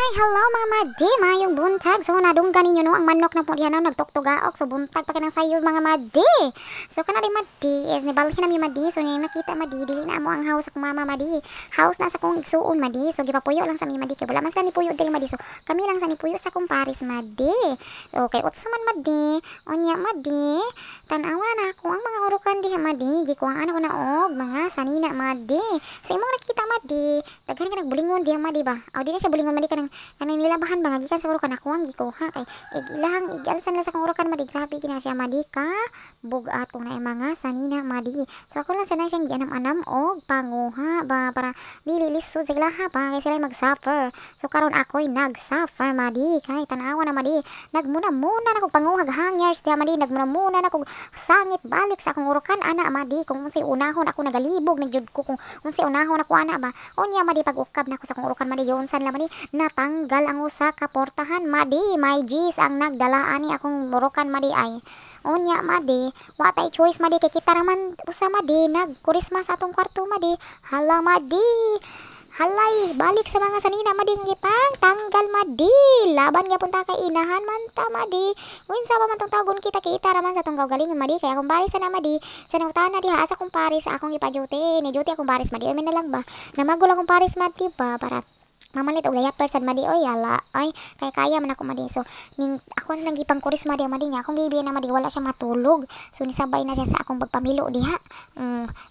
Hi, hello, mga madi, mayong buntag. So nadunggan ninyo, no, ang manok na po diha na nagtuktugaok. So buntag pa kanang sayo, mga madi. So kana di, madi, is nibalhin nami, madi. So ning nakita, madi, dili na amo ang house akong mama, madi. House na sa akong igsuon, madi. So gipapuyo lang sa mi, madi, kay wala man sila ni puyo diri, madi. So kami lang sa nipuyo sa akong paris, madi. Okay, utso man, madi. Unya, madi, tan-awa na nako ang mga urukan diha, madi. Gikuhaan ako na og mga sanina, madi. Sa imong nakita, madi, daghan ka nagbulingon diha, madi ba. Aw, di na siya bulingon, madi, kanang kanang nilabahan ba nga gikan sa urukan ako ang gikuha kay ilahang igalsan lang sa akong urukan, madi. Grabe gina siya, madi, ka bugat kung naay mga sanina, madi. So ako lang sana siyang gianam-anam og panguha ba para dili lisod sa ilaha ba kay sila mag-suffer. So karon ako'y nag-suffer, madi, kay tan-awa na, madi, nagmuna-muna na kog panguhag hangers diha, madi, nagmuna-muna na kog sangit balik sa akong urukan ana, madi, kung unsay unahon ako nagalibog na jud ko kung unsay unahon ako ana ba. Unya, madi, pag ukab na ako sa akong urukan, madi, giunsan la, madi, natanggal ang usa ka portahan, madi. My G's ang nagdala ani akong urukan, madi, ay. Unya, madi, wa tay choice, madi, kay kita raman usa, madi, nagkurisma sa atong kwarto, madi. Hala, madi. Halay, balik sa mga sanina, madi, nga gipang tanggal, madi. Laban gyapon ta kay inahan man ta, madi. Unsa pa man tong tawgon kita, kita raman sa tong kaugalingon, madi, kay akong pares na, madi. Sa nangutana diha asa akong pares, akong ipa-duty. Ni duty akong pares, madi. Oy, na lang ba. Namagol akong pares, madi ba para mamalit og diaper sad, madi, oy. Ala ay, kaya kaya man ako, madi. So ning ako na nang gipang kurisma diha, madi, nga akong bibi na, madi, wala siya matulog, so nisabay na siya sa akong pagpamilo diha.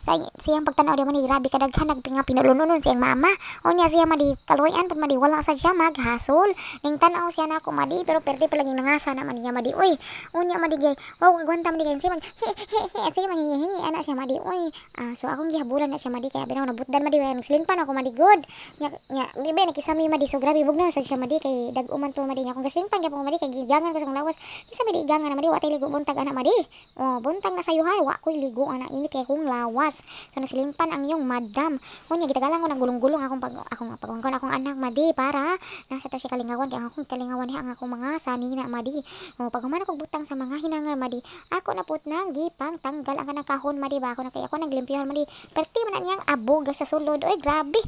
Sa siyang pagtanaw diha, madi, grabe kadaghan nag nga pinulununon siyang mama. Unya siya, madi, kaluoyan pud, madi, wala sa siya maghasol ning tan-aw siya nako, madi, pero perde pa lagi nangasa na man niya, madi, oy. Unya, madi, gay wow agwanta, madi, kay siya mag hi hi hi, sige manghingi-hingi ana siya, madi, oy. So akong gihabulan na siya, madi, kay abi na nabutdan, madi, nagsilingpan ako, madi, good nya nya di ba nakisami, madi. So grabe bugnaw sa siya, madi, kay dag-o man to, madi, nya akong gaslingpan gyapon, madi, kay gigangan ko sa akong lawas kisa madi igangan na, madi, wa tay ligo buntag ana, madi. Oh, buntag na sayuhan, wa koy ligo ana, init kay kong lawas. So nagsilingpan ang iyong madam. Unya gitagalan ko nagulong-gulong akong pag akong pagwangkon akong anak, madi, para nasa to siya kalingawan, kay ang akong kalingawan ang akong mga sanina, madi. Oh, pag human ako butang sa mga hinangar, madi, ako na put nang gipang tanggal ang kanang kahon, madi ba. Ako na kay ako naglimpyuhan, madi, perti man na niyang abog sa sulod, oy. Grabe,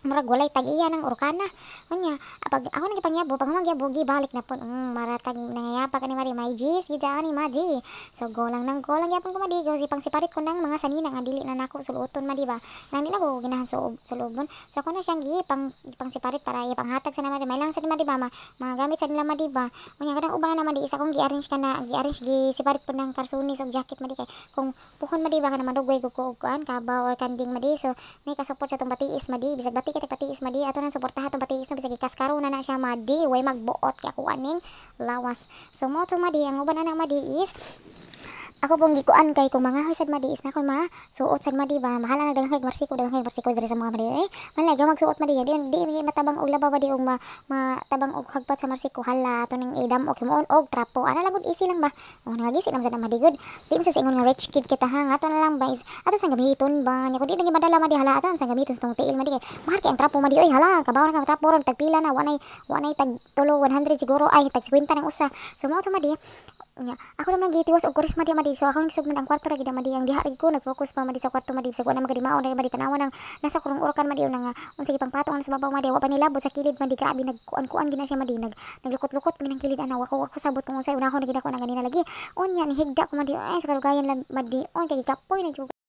murag walay tag-iya ng urkana. Unya, pag ako nang gipangyabo, pag humangyabo, gibalik na po. Maratag nangayapa ka ni madi, may G's, gid ani, madi. So go lang nang go lang gyapon ko, madi, go sipang siparit ko ng mga sanina nga dili na nako suluoton, madi ba. Nang di na ko ginahan sa sulobon. So ako na siyang gipang gipang siparit para ipanghatag sa na, madi. May lang sa madi ba, mga gamit sa nila, madi ba. Unya kadang uban na, madi, isa kong gi-arrange ka na, gi-arrange gi siparit po ng karsunis og jacket, madi, kay kung puhon, madi ba, kana madugay ko og kuan kabaw or kanding, madi. So nay ka-support sa tong batiis, madi, bisag bati kita patiis, madi, ato nang suportahan tong patiis no, bisag ikaskaro na na siya, madi, way magbuot kay ako aning lawas. So mo to, madi, ang uban ana, madi, is ako pong gikuan kay kung mga sad, madi, is na ko ma suot sad, madi ba. Mahala na daghang kay marsiko, daghang kay marsiko diri sa mga madi eh. Malay ga magsuot, madi, di di di matabang og laba, madi, og ma, matabang og hagpat sa marsiko. Hala, ato ning idam og himuon og trapo ana lang gud, easy lang ba. Oh, nagagisi naman sad, madi, good. Di man sa ingon nga rich kid kita ha, nga ato na lang ba is ato sang gamiton ba nya. Kung di na madala, madi, hala, ato sang gamiton sa tong tiil, madi, kay mahal kay ang trapo, madi, oy. Hala, kabaw na ka trapo ron, tagpila na, wanay tag tulo 100 siguro, ay tag 50 nang usa. So mo to, madi. Nya ako naman gitiwas og kurisma di, madi. So ako nagsugman ang kwarto ra gid, madi. Ang diha ra ko nag-focus pa, madi, sa kwarto, madi, bisag wa na magadimaon na, madi. Tanawa nang nasa kurong urukan, madi, nang unsa gipang patong na sa babaw, madi, wa pa nilabot sa kilid, madi. Grabe nagkuan-kuan gina siya, madi, naglukot-lukot man ang kilid ana. Wa ko ako sabot kung unsay unahon na gid ako na ganina lagi. Unya ni higda ko, madi, ay sa kalugayan lang, madi, oy, kay gikapoy na jud.